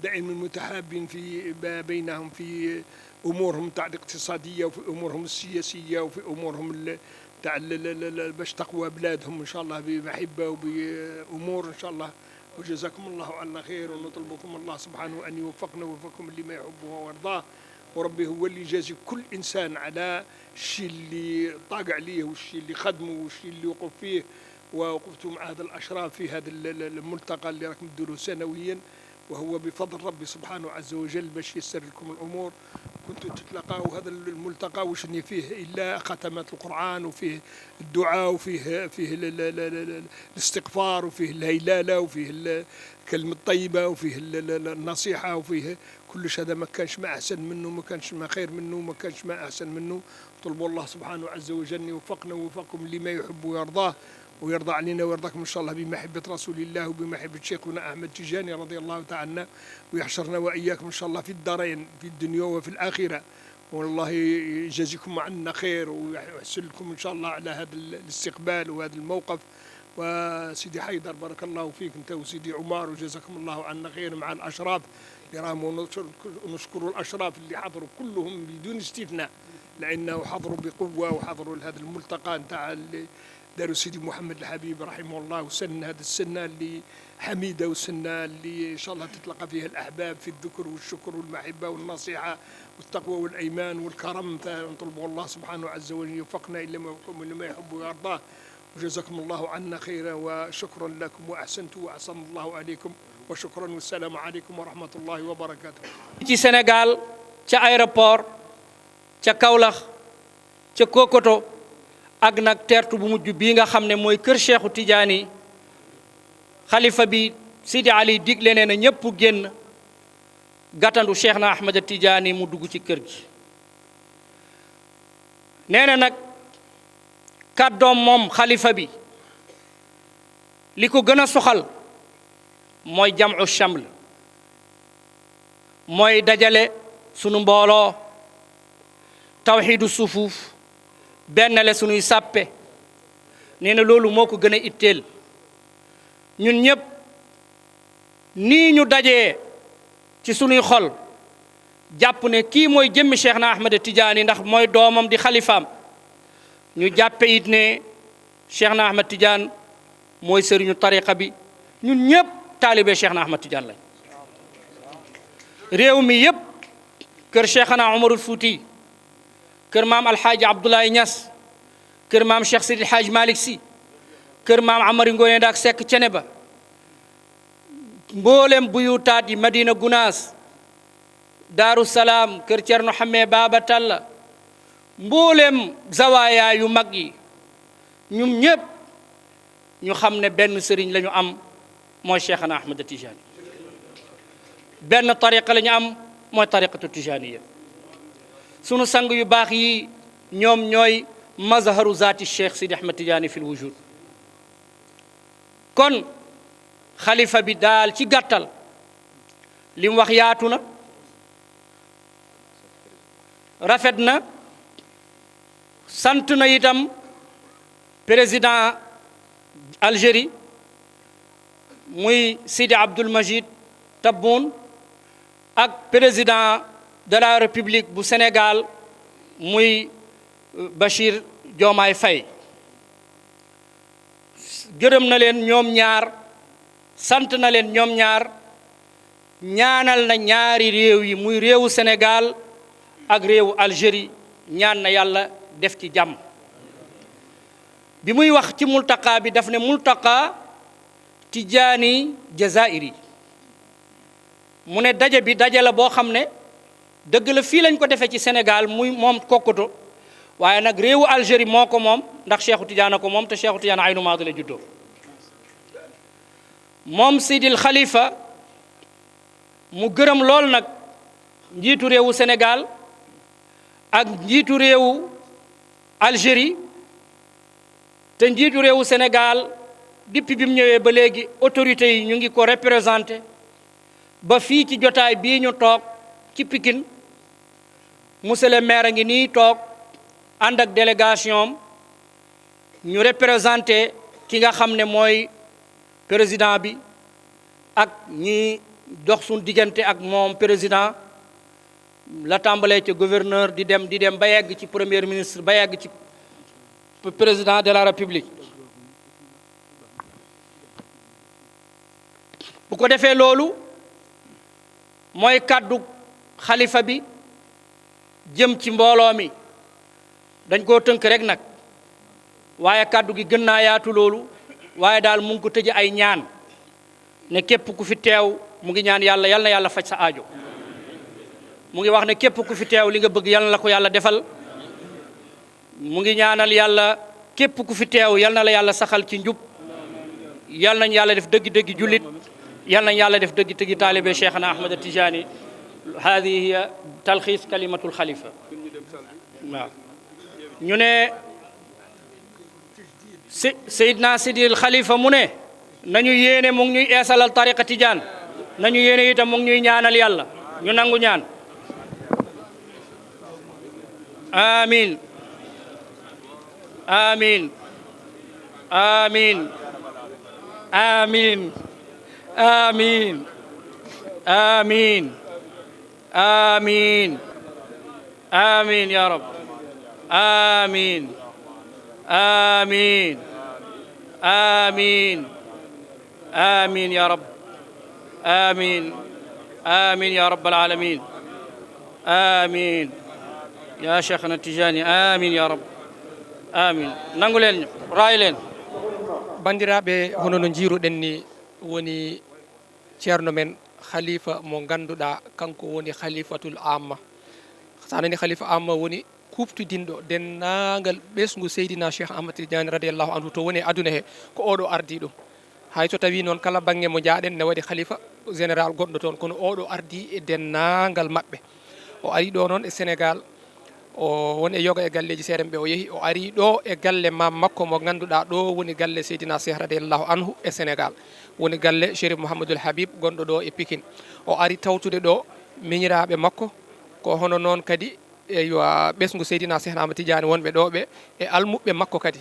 دائمًا متحابين في ب-، بينهم في أمورهم تاع الاقتصادية، وفي أمورهم السياسية، وفي أمورهم ال-، تاع ال-، ال-، ال-، ال-، باش تقوى بلادهم إن شاء الله بمحبة وبأمور إن شاء الله. وجزاكم الله عنا خير، ونطلبكم الله سبحانه أن يوفقنا ويوفقكم لما يحبه ويرضاه. وربي هو اللي يجازي كل إنسان على الشيء اللي طاق عليه، والشيء اللي خدمه، والشيء اللي وقف فيه. ووقفتوا مع هذا الأشراف في هذا ال-، ال-، الملتقى اللي راكم تديروه سنويًا، وهو بفضل ربي سبحانه عز وجل باش ييسر لكم الأمور. كنتوا تتلاقاو هذا الملتقى وشني فيه إلا ختمات القرآن، وفيه الدعاء، وفيه، فيه ال-، ال-، ال-، ال-، ال-، الاستغفار، وفيه الهيلالة، وفيه ال-، الكلمة الطيبة، وفيه ال-، ال-، ال-، النصيحة، وفيه كلش. هذا ما كانش ما أحسن منه، ما كانش ما خير منه، ما كانش ما أحسن منه. طلبوا الله سبحانه عز وجل أن يوفقنا ويوفقكم لما يحب ويرضاه، ويرضى علينا ويرضاكم إن شاء الله بمحبة رسول الله وبمحبة شيخنا أحمد تيجاني رضي الله تعالى عنه، ويحشرنا وإياكم إن شاء الله في الدارين، في الدنيا وفي الآخرة. والله يجازيكم عنا خير، ويحسن لكم إن شاء الله على هذا ال-، الاستقبال وهذا الموقف. وسيدي حيدر، بارك الله فيك أنت وسيدي عمر، وجزاكم الله عنا خير مع الأشراف اللي راهم، ونشكر، نشكر الأشراف اللي حضروا كلهم بدون استثناء، لأنه حضروا بقوة وحضروا لهذا الملتقى نتاع اللي داروا سيدي محمد الحبيب رحمه الله، وسن هذه السنة اللي حميدة، وسنة اللي إن شاء الله تتلقى فيها الأحباب في الذكر والشكر والمحبة والنصيحة والتقوى والإيمان والكرم. فنطلب الله سبحانه عز وجل يوفقنا إلى ما، إلى ما يحب ويرضاه. وجزاكم الله عنا خيرا، وشكرا لكم، وأحسنت وأحسن الله عليكم، وشكرا، والسلام عليكم ورحمة الله وبركاته. Ci Sénégal, ca aéroport, ca Kaolack, ca Kokoto, ak nag tertu bu mujj bii nga xam ne mooy kër Cheikhu Tidiane, xalifa bi Sidi Ali digle nee na ñépp génn gàttandu Cheikh na Ahmad Tidiane mu dugg ci kër gi. Nee na nag kàddoom moom xalifa bi, li ko gën a soxal mooy jam'u shaml, mooy dajale sunu mbooloo, tawxiidu sufuuf, bennale sunuy sàppe. Nee na loolu moo ko gën a itteel. Ñun ñépp, nii ñu dajee ci sunuy xol, Jàpp ne kii mooy jëmmi Cheikhna Ahmed Tidiane, ndax mooy doomam di xalifaam. Ñu jàppe it ne Cheikhna Ahmed Tidiane mooy sëriñu tariqa bi. Ñun ñëpp taalibe Cheikhna Ahmed Tidiane lañ. Réew mi yëpp, kër Cheikhna Omarul Fouti, kër maam Alxaaji Abdoulaye Niass, kër maam Cheikh Sidi Hadj Malick Sy, kër maam Amari Ngoné Ndak Seck Ceneba, mboolem buyutaat yi, Madina Gunaas, Daaru Salaam, kër Cerno Xame Baaba Talla, mboolem zawaaya yu mag yi, ñun ñëpp ñu xam ne benn sëriñ la ñu am, mooy Cheikhna Ahmed Tijani. Benn tariqa la ñu am, mooy tariqatu Tijaniya. Sunu sang yu baax yi, ñoom ñooy mazharu zaati Cheikh Sidi Ahmed Tijani fil wujud. Kon xalifa bi daal, ci gàttal, li mu wax yaatu na, rafet na, sant na itam président Algérie, muy Sidi Abdoul Majid Tebboune, ak président de la République bu Sénégal, muy, euh, Bachir Diomaye Faye. Gërëm na leen ñoom ñaar, sant na leen ñoom ñaar, ñaanal na ñaari réew yi, muy réewu Sénégal ak réewu Algérie, ñaan na Yàlla def ci jàmm. Bi muy wax ci multaqa bi, daf ne multaqa Tijaani Jazaa'iri. Mu ne daje bi, daje la boo xam ne, dëgg la, fii lañ ko defee ci Sénégal, muy moom Kokoto, waaye nag réewu Algérie moo ko moom, ndax Cheikhu Tidiane a ko moom, te Cheikhu Tidiane Aynu Maadi la juddoo. Moom Seydil Khalifa, mu gërëm lool nag njiitu réewu Sénégal ak njiitu réewu Algérie. Te njiitu réewu Sénégal, depuis bi mu ñëwee ba léegi, autorités yi ñu ngi ko représenté ba fii ci jotaay bii ñu toog ci Pikine. Monsieur le maire a ngi nii toog, ànd ak délégation am, ñu représenté ki nga xam ne mooy président bi ak ñi dox suñ diggante ak moom président, la tàmbalee ci gouverneur di dem, di dem ba yegg ci premier ministre, ba yegg ci président de la République. Bu ko defee, loolu mooy kàddu xalifa bi jëm ci mbooloo mi. Dañ koo tënk rek nag, waaye kàddu gi gën naa yaatu loolu, waaye daal mu ngi ko tëje ay ñaan, ne képp ku fi teew mu ngi ñaan Yàlla, Yal na Yàlla faj sa aajo. Mu ngi wax ne képp ku fi teew, li nga bëgg, Yal na la ko Yàlla defal. Mu ngi ñaanal Yàlla képp ku fi teew, Yal na la Yàlla saxal ci njub. Yal nañ Yàlla def dëgg-dëgg jullit. Yal nañ Yàlla def dëgg-dëgg taalibe Cheikhna Ahmed Tijani. Hadihi hiya talxiis kalimatul xalifa. Waaw. Ñu ne Se-, Seydina Sidil Khalifa mu ne, nañu yéene mu ngi ñuy eesalal tariqa Tijaan, nañu yéene itam mu ngi ñuy ñaanal Yàlla, ñu nangu ñaan. Amin. Amin. Amin. Amin. Amin. Amin. Amin. Amin ya Rabb. Amin. Amin. Amin. Amin ya Rabb. Amin. Amin ya Rabbal alamin. Amin. Ya Cheikhna Tijani. Amin ya Rabb. Amin. Nangu leen, raay leen. Banndiraaɓe, hono no njiiruɗen ni, woni ceerno men, khalifa mo ngannduɗaa, kanko woni khalifatul amma. So a nani khalifa amma, woni kuuɓtidinɗo denndaangal ɓesngu Seydina Cheikh Ahmad Tidiane radiyallahu anhu to woni e aduna he, ko oɗo ardii ɗum. Hay so tawii noon kala bannge mo njaaɗen ne waɗi khalifa général goɗɗo toon, kono oɗo ardii e denndaangal maɓɓe. O ari ɗo noon e Sénégal, o woni e yoga e galleeji seeɗa ɓe o yehi, o ari ɗo e galle maam makko mo ngannduɗaa, ɗo woni galle Seydina Cheikh radiyallahu anhu e Sénégal. Woni galle Chérif Mouhamadoul Habib gonɗo ɗo e Pikine. O ari tawtude ɗo miñiraaɓe makko, ko hono noon kadi, eywa, ɓesngu Seydina Cheikh Ahmad Tidiane wonɓe ɗo ɓe, e almuɓɓe makko kadi.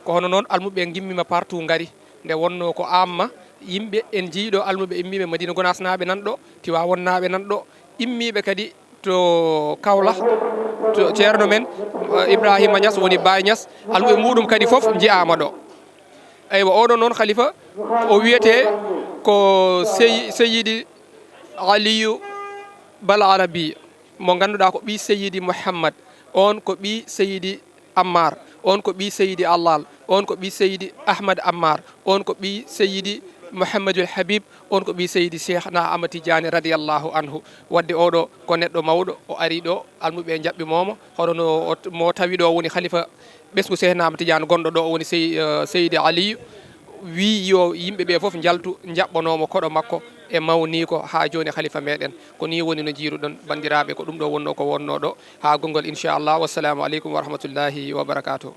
Ko hono noon almuɓɓe ngimmiima partout ngari, nde wonnoo ko amma yimɓe en njiyɗo almuɓe immiiɓe Madina Gonaasnaaɓe nan ɗo, Tiwaawoonnaaɓe nan ɗo, immiiɓe kadi To Kawlah, to ceerno men, eh, Ibrahima Niass woni Baye Niass, almuɓe muɗum kadi fof njiyaama ɗo. Eywa, oɗo noon khalifa, o wiyetee ko Sey-, Seyidi Aliyu Bal Arabi, mo ngannduɗaa ko ɓii Seyidi Mouhammad, on ko ɓii Seyidi Ammar, on ko ɓii Seyidi Allal, on ko ɓii Seyidi Ahmad Ammar, on ko ɓii Seyidi Mouhammadul Habib, on ko ɓii Seyidi Cheikhna Ahmad Tidiane radiyallahu anhu. Wadde oɗo ko neɗɗo mawɗo, o ari ɗo, almuɓe njaɓɓi momo, hono no o t-, mo tawi ɗo woni khalifa ɓesngu Cheikhna Ahmad Tidiane gonɗo ɗo, o woni Sey-, eh, Seydi Aliyu. Wi yo yimɓe ɓe fof njaltu, njaɓɓanomo koɗo makko e mawniiko haa jooni khalifa meɗen. Ko ni woni no jiiruɗon banndiraaɓe, ko ɗum ɗo wonno ko wonno ɗo. Haa gonngol inchallah. Wassalamu aleykum wa rahmatullahi wa barakatuh.